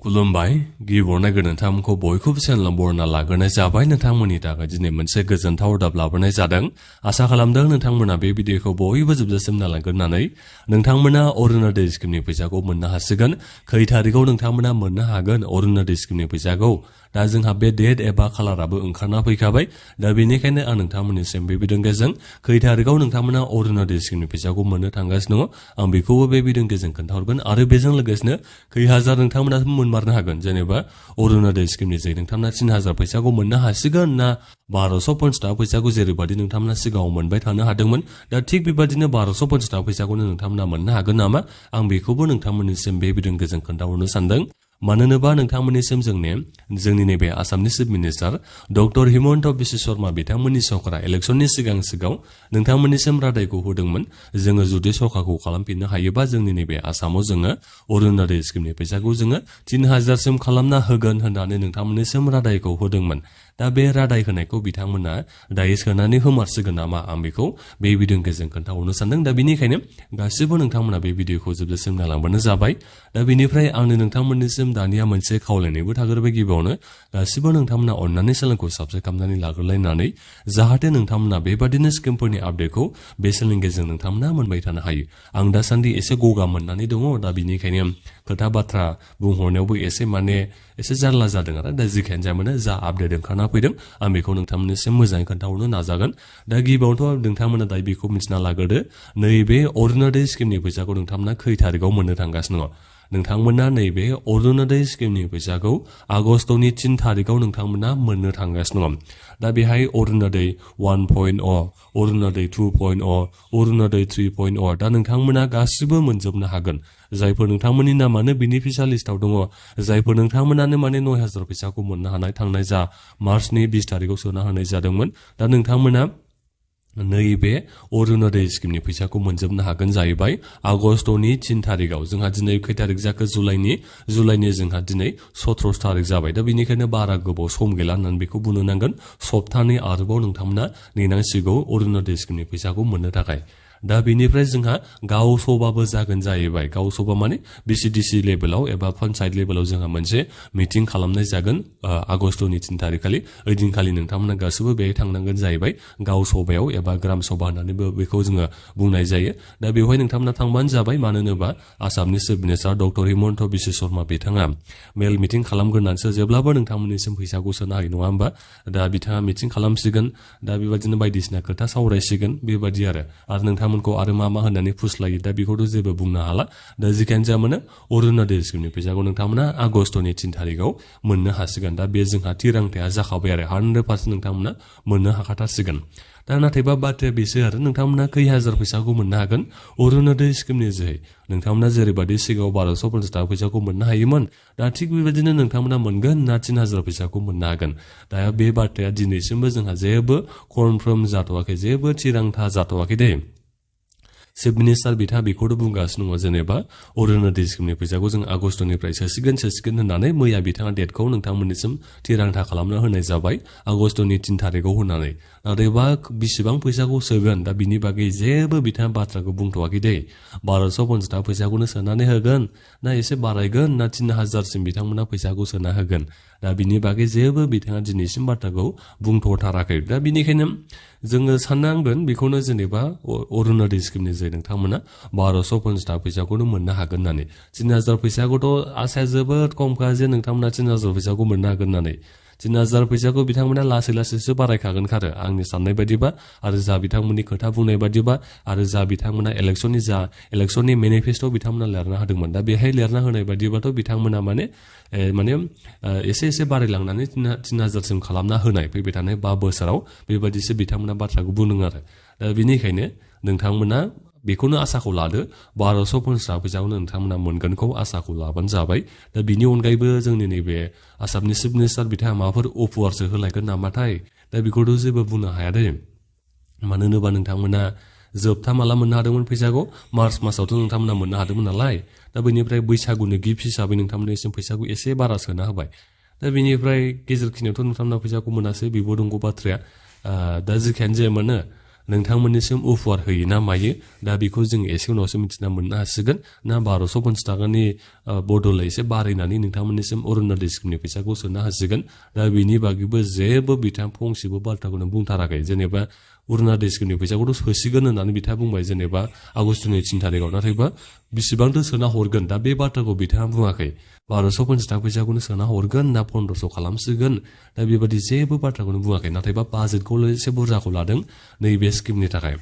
खुलुमबाय गिबियावनो नोंथांमोनखौ बयखौबो चेनेलाव बरायना लाग्रोनाय जाबाय नोंथांमोननि थाखाय दिनै मोनसे गोजोनथाव रादाब लाबोनाय जादों आसा खालामदों नोंथांमोना बे भिडिअखौ बयबो जोबजासिम नायलांगोननानै नोंथांमोना अरुणोदय स्किमनि फैसाखौ मोननो हासिगोन खै थारिखआव नोंथांमोना मोननो हागोन अरुणोदय स्किमनि फैसाखौ दा जोंहा बे डेट एबा खालाराबो ओंखारना फैखाबाय दा बेनिखायनो आं नोंथांमोननिसिम बे भिडिअनि गेजेरजों खै थारिखआव नोंथांमोना अरुणोदय स्किमनि फैसाखौ मोननो थांगासिनो दङ आं बेखौबो बे भिडिअनि गेजेरजों खोन्थाहरगोन आरो बेजों लोगोसेनो खै हाजार नोंथांमोना मोनमारनो हागोन जेनेबा अरुणोदय स्किमनि जै नोंथांमोना 3000 फैसाखौ मोननो हासिगोन ना 1250 थाखा फैसाखौ जेरैबायदि नोंथांमोना सिगाङाव मोनबाय थानो हादोंमोन दा थिग बेबायदिनो 1250 थाखा फैसाखौनो नोंथांमोना मोननो हागोन नामा आं बेखौबो नोंथांमोननिसिम बे भिडिअनि गेजेरजों खोन्थाहरनो सानदों मानोना नोंथांमोननिसिम जोंनि नैबे आसामनि chief minister doctor Himanta Biswa Sharma बिथांमोननि सरकारा इलेक्शननि सिगां नोंथांमोननिसिम रादायखौ होदोंमोन जोङो जुदि सरकारखौ खालामफिननो हायोबा जोंनि नैबे आसामाव जोङो अरुणोदय स्किमनि फैसाखौ जोङो 3000 सिम खालामना होगोन होननानै नोंथांमोननिसिम रादायखौ होदोंमोन दा बे रादाय होनायखौ बिथांमोना दायो सोनानै होमारसिगोन नामा आं बेखौ बे भिडिअनि गेजेरजों खोन्थाहरनो सानदों दा बेनिखायनो गासिबो नोंथांमोना बे भिडिअखौ जोबजासिम नायलांबानो जाबाय दा बेनिफ्राय आंनो नोंथांमोननिसिम दानिया मोनसे खावलायनायबो थाग्रोबाय गिबियावनो गासिबो नोंथांमोना अननानै चेनेलखौ साबस्क्राइब खालामनानै लाग्रोलायनानै जाहाथे नोंथांमोना बेबादिनो स्किमफोरनि आपडेटखौ बे चेनेलनि गेजेरजों नोंथांमोना मोनबाय थानो हायो आं दासान्दि एसे गगा मोननानै दङ दा बेनिखायनो खोथा बाथ्रा बुंहरनायावबो एसे जारला जादों आरो दा जिखायानो जायामानो जा आपडेट ओंखारना फैदों आं बेखौ नोंथांमोननिसिम मोजाङै खोन्थाहरनो नाजागोन दा गिबियावनोथ' नोंथांमोना दायो बेखौ मिथिना लाग्रोदो नैबे अरुणोदय स्किमनि फैसाखौ नोंथांमोना खै थारिखआव मोननो थांगासिनो दङ नोंथांमोना नैबे अरुणोदय स्किमनि फैसाखौ आगस्तनि 3 थारिखआव नोंथांमोना मोननो थांगासिनो दङ दा बेहाय अरुणोदय 1.0 अरुणोदय 2.0 अरुणोदय 3.0 दा नोंथांमोना गासिबो मोनजोबनो हागोन जायफोर नोंथांमोननि नामानो बेनिफिसियाल लिस्टआव दङ जायफोर नोंथांमोनानो 9000 फैसाखौ मोननो हानाय थांनाय जा मार्चनि 20 थारिखआव सोना होनाय जादोंमोन दा नोंथांमोना नैबे अरुणोदय स्किमनि फैसाखौ मोनजोबनो हागोन जाहैबाय आगस्तनि 3 थारिखआव जोंहा दिनै खै थारिख जाखो जुलाइनि जोंहा दिनै 17 थारिख जाबाय दा बेनिखायनो बारा गोबाव सम गैला होननानै बेखौ बुंनो नांगोन सप्तानै आरोबाव नोंथांमोना नेनांसिगौ अरुणोदय स्किमनि फैसाखौ मोननो थाखाय दा बेनिफ्राय जोंहा गाव सभाबो जागोन जाहैबाय गाव सभा माने बिसिडिसि लेभेलाव एबा पन्चायत लेभेलाव जोंहा मोनसे मिटिं खालामनाय जागोन आगस्तनि 3 थारिखखालि ओइदिनखालि नोंथांमोना गासैबो बेहाय थांनांगोन जाहैबाय गाव सभायाव एबा ग्राम सभा होननानैबो बेखौ जोङो बुंनाय जायो दा बेवहाय नोंथांमोना थांबानो जाबाय मानो होनोबा आसामनि chief minister doctor Himanta Biswa Sharma बिथाङा मेल मिटिं खालामग्रोनानैसो जेब्लाबो नोंथांमोननिसिम फैसाखौ सोनो हायो नङा होमबा दा बिथाङा मिटिं खालामसिगोन दा बेबादिनो बायदिसिना खोथा सावरायसिगोन बेबादि आरो नोंथांमोनखौ आरो मा होननानै फुस्लायो दा बेखौथ' जेबो बुंनो हाला दा जिखायानो जायामानो अरुणोदय स्किमनि फैसाखौ नोंथांमोना आगस्तनि 3 थारिखआव मोननो हासिगोन दा बे जोंहा थिरांथाया जाखाबाय आरो 100% नोंथांमोना मोननो हाखाथारसिगोन दा नाथायबा बाथ्राया बेसो आरो नोंथांमोना खै हाजार फैसाखौ मोननो हागोन अरुणोदय स्किमनि जोहै नोंथांमोना जेरैबायदि सिगाङाव 1250 थाखा फैसाखौ मोननो हायोमोन दा थिग बेबायदिनो नोंथांमोना मोनगोन ना 3000 फैसाखौ मोननो हागोन दा बे बाथ्राया दिनैसिमबो जोंहा जेबो कनफार्म जाथ'वाखै जेबो थिरांथा जाथ'वाखै दे चिफ मिनिस्टार बिथाङा बेखौथ' बुंगासिनो दङ जेनेबा अरुणोदय स्किमनि फैसाखौ जों आगस्तनिफ्राय सोसिगोन होननानै मैया बिथाङा डेटखौ नोंथांमोननिसिम थिरांथा खालामना होनाय जाबाय आगस्तनि 3 थारिखआव होनानै नाथायबा बेसेबां फैसाखौ सोगोन दा बिनि बागै जेबो बिथाङा बाथ्राखौ बुंथ'वाखै दे 1250 थाखा फैसाखौनो सोनानै होगोन ना एसे बारायगोन ना 3000 सिम बिथांमोना फैसाखौ सोना होगोन दा बिनि बागै जेबो बिथाङा दिनैसिम बाथ्राखौ बुंथ'थाराखै दा बिनिखायनो जोङो साननांगोन बेखौनो जेनेबा अरुणोदय स्किमनि जे नोंथांमोना 1250 थाखा फैसाखौनो मोननो हागोन होननानै 3000 फैसाखौथ' आसाया जोबोद खमखा जे नोंथांमोना 3000 फैसाखौ मोननो हागोन होननानै 3000 फैसाखौ बिथांमोना लासै लासैसो बारायखागोन खारो आंनि साननाय बायदिबा आरो जा बिथांमोननि खोथा बुंनाय बायदिबा आरो जा बिथांमोना इलेक्शननि मेनिफेस्ट'आव बिथांमोना लिरना होदोंमोन दा बेहाय लिरना होनाय बायदिबाथ' बिथांमोना माने एसे बारायलांनानै 3000 सिम खालामना होनाय फैबाय थानाय 5 बोसोराव बेबायदिसो बिथांमोना बाथ्राखौ बुंदों आरो दा बेनिखायनो नोंथांमोना बेखौनो आसाखौ लादो 1250 थाखा फैसाखौनो नोंथांमोना मोनगोनखौ आसाखौ लाबानो जाबाय दा बिनि अनगायैबो जोंनि नैबे आसामनि चिफ मिनिस्टार बिथाङा माबाफोर अफुवारसो होलायगोन नामाथाय दा बेखौथ' जेबो बुंनो हाया दे मानो होनोबा नोंथांमोना जोबथा माला मोननो हादोंमोन फैसाखौ मार्च मासावथ' नोंथांमोना मोननो हादोंमोन नालाय दा बेनिफ्राय बैसागुनि गिफ्ट हिसाबै नोंथांमोननिसिम फैसाखौ एसे बारा सोना होबाय दा बेनिफ्राय गेजेर खिनियावथ' नोंथांमोना फैसाखौ मोनासै बेबो दंगौ बाथ्राया दा जिखायानो जाया मानो नोंथांमोननिसिम अफार होयो ना मायो दा बेखौ जों एसे उनावसो मिथिना मोननो हासिगोन ना 1250 टाकानि बदलै एसे बारायनानै नोंथांमोननिसिम अरुणोदय स्किमनि फैसाखौ सोनो हासिगोन दा बेनि बागैबो जेबो बिथां फंसेबो बाथ्राखौनो बुंथाराखै जेनेबा अरुणोदय स्किमनि फैसाखौथ' सोसिगोन होननानै बिथाङा बुंबाय जेनेबा आगस्टनि 3 तारिखआव नाथायबा बेसेबांथो सोना हरगोन दा बे बाथ्राखौ बिथाङा बुङाखै 1250 टाका फैसाखौनो सोना हरगोन ना 1500 खालामसिगोन दा बेबादि जेबो बाथ्राखौनो बुङाखै नाथायबा बाजेटखौल' एसे बुरजाखौ लादों नैबे स्किमनि थाखाय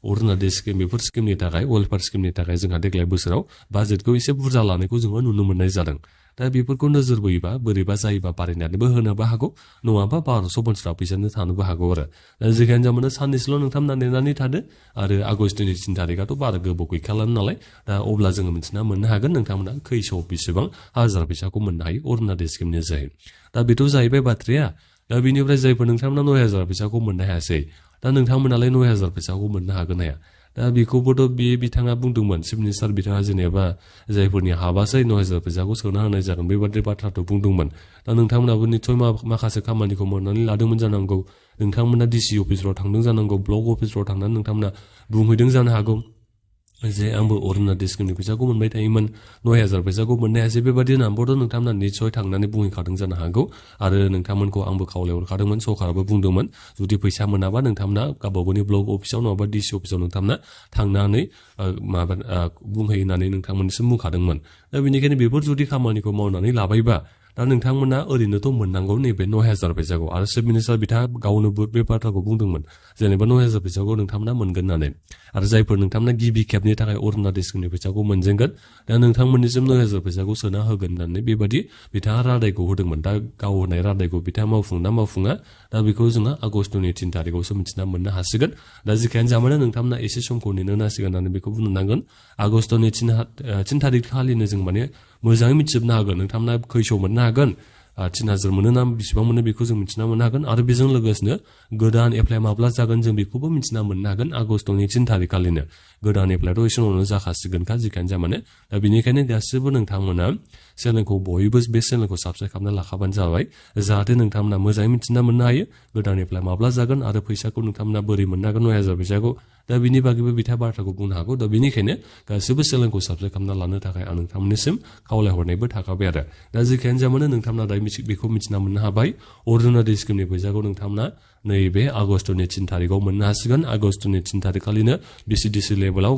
अरुणोदय स्किम बेफोर स्किमनि थाखाय वेलफेयार स्किमनि थाखाय जोंहा देग्लाय बोसोराव बाजेटखौ एसे बुरजा लानायखौ जोङो नुनो मोननाय जादों दा बेफोरखौ नोजोर बोयोबा बोरैबा जायोबा बारायनानैबो होनोबो हागौ नङाबा 1250 टाका फैसानो थानोबो हागौ आरो दा जिखियानो जामानो साननैसोल' नोंथांमोना नेनानै थादो आरो आगस्टनि 3 तारिखआथ' बारा गोबाव गैखालानो नालाय दा अब्ला जोङो मिथिना मोननो हागोन नोंथांमोना खैसौ बेसेबां हाजार फैसाखौ मोननो हायो अरुणोदय स्किमनि जोहै दा बेथ' जाहैबाय बाथ्राया दा बेनिफ्राय जायफोर नोंथांमोना 9000 फैसाखौ मोननो हायासै दा नोंथांमोनालाय 9000 फैसाखौ मोननो हागोन हाया दा बेखौबोथ' बे बिथाङा बुंदोंमोन चिफ मिनिस्टार बिथाङा जेनेबा जायफोरनि हाबासै 9000 फैसाखौ सोना होनाय जागोन बेबादि बाथ्राथ' बुंदोंमोन दा नोंथांमोनाबो निस्सय माखासे खामानिखौ मोननानै लादोंमोन जानांगौ नोंथांमोना डिसि अफिसफ्राव थांदों जानांगौ ब्लक अफिसफ्राव थांनानै नोंथांमोना बुंहैदों जानो हागौ जे आंबो अरुणोदय स्किमनि फैसाखौ मोनबाय थायोमोन 9000 फैसाखौ मोननो हायासै बेबादि होननानैबोथ' नोंथांमोना निस्सय थांनानै बुंहैखादों जानो हागौ आरो नोंथांमोनखौ आंबो खावलायहरखादोंमोन सरकाराबो बुंदोंमोन जुदि फैसा मोनाबा नोंथांमोना गावबागावनि ब्लक अफिसाव नङाबा डिसि अफिसाव नोंथांमोना थांनानै बुंहैयो होननानै नोंथांमोननिसिम बुंखादोंमोन दा बेनिखायनो बेफोर जुदि खामानिखौ मावनानै लाबायबा दा नोंथांमोना ओरैनोथ' मोननांगौ नैबे 9000 फैसाखौ आरो चिफ मिनिस्टार बिथाङा गावनो बे बाथ्राखौ बुंदोंमोन जेनेबा 9000 फैसाखौ नोंथांमोना मोनगोन होननानै आरो जायफोर नोंथांमोना गिबि खेबनि थाखाय अरुणोदय स्किमनि फैसाखौ मोनजेनगोन दा नोंथांमोननिसिम 9000 फैसाखौ सोना होगोन होननानै बेबादि बिथाङा रादायखौ होदोंमोन दा गाव होनाय रादायखौ बिथाङा मावफुंना मावफुङा दा बेखौ जोङो आगस्टनि 3 तारिखआवसो मिथिना मोननो हासिगोन दा जिखियानो जामानो नोंथांमोना एसे समखौ नेनो नांसिगोन होननानै बेखौ बुंनो नांगोन आगस्टनि 3 तारिख खालिनो जों माने मोजाङै मिथिजोबनो हागोन नोंथांमोना खैसौ मोननो हागोन 3000 मोनो ना बेसेबां मोनो बेखौ जों मिथिना मोननो हागोन आरो बेजों लोगोसेनो गोदान एप्लाइ माब्ला जागोन जों बेखौबो मिथिना मोननो हागोन आगस्टनि 3 तारिख खालिनो गोदान एप्लाइथ' एसे उनावनो जाखासिगोनखा जिखियानो जामानो दा बेनिखायनो गासिबो नोंथांमोना चेनेलखौ बयबो बे चेनेलखौ साबस्क्राइब खालामना लाखाबानो जाबाय जाहाथे नोंथांमोना मोजाङै मिथिना मोननो हायो गोदान एप्लाइ माब्ला जागोन आरो फैसाखौ नोंथांमोना बोरै मोननो हागोन 9000 फैसाखौ दा बिनि बागैबो बिथाङा बाथ्राखौ बुंनो हागौ दा बेनिखायनो गासिबो चेनेलखौ साबस्क्राइब खालामना लानो थाखाय आं नोंथांमोननिसिम खावलायहरनायबो थाखाबाय आरो दा जिखियानो जामानो नोंथांमोना दायो बेखौ मिथिना मोननो हाबाय अरुणोदय स्किमनि फैसाखौ नोंथांमोना नैबे आगस्टनि 3 तारिखआव मोननो हासिगोन आगस्टनि 3 तारिख खालिनो बिसिडिसि लेभेलाव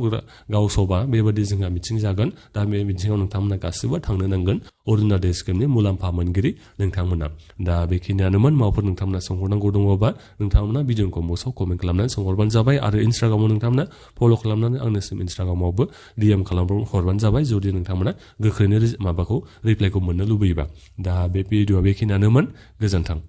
गावसभा बेबादि जोंहा मिथिं जागोन दा बे मिथिङाव नोंथांमोना गासिबो थांनो नांगोन अरुणोदय स्किमनि मुलाम्फा मोनगिरि नोंथांमोना दा बेखिनियानोमोन माबाफोर नोंथांमोना सोंहरनांगौ दङबा नोंथांमोना भिडिअखौ मोसाव कमेन्ट खालामनानै सोंहरबानो जाबाय आरो इन्स्टाग्रामाव नोंथांमोना फल' खालामनानै आंनिसिम इन्स्टाग्रामावबो DM खालामहरबानो जाबाय जुदि नोंथांमोना गोख्रैनो माबाखौ रिप्लाइखौ मोननो लुबैयोबा दा बे भिडिअआ बेखिनियानोमोन गोजोन्थों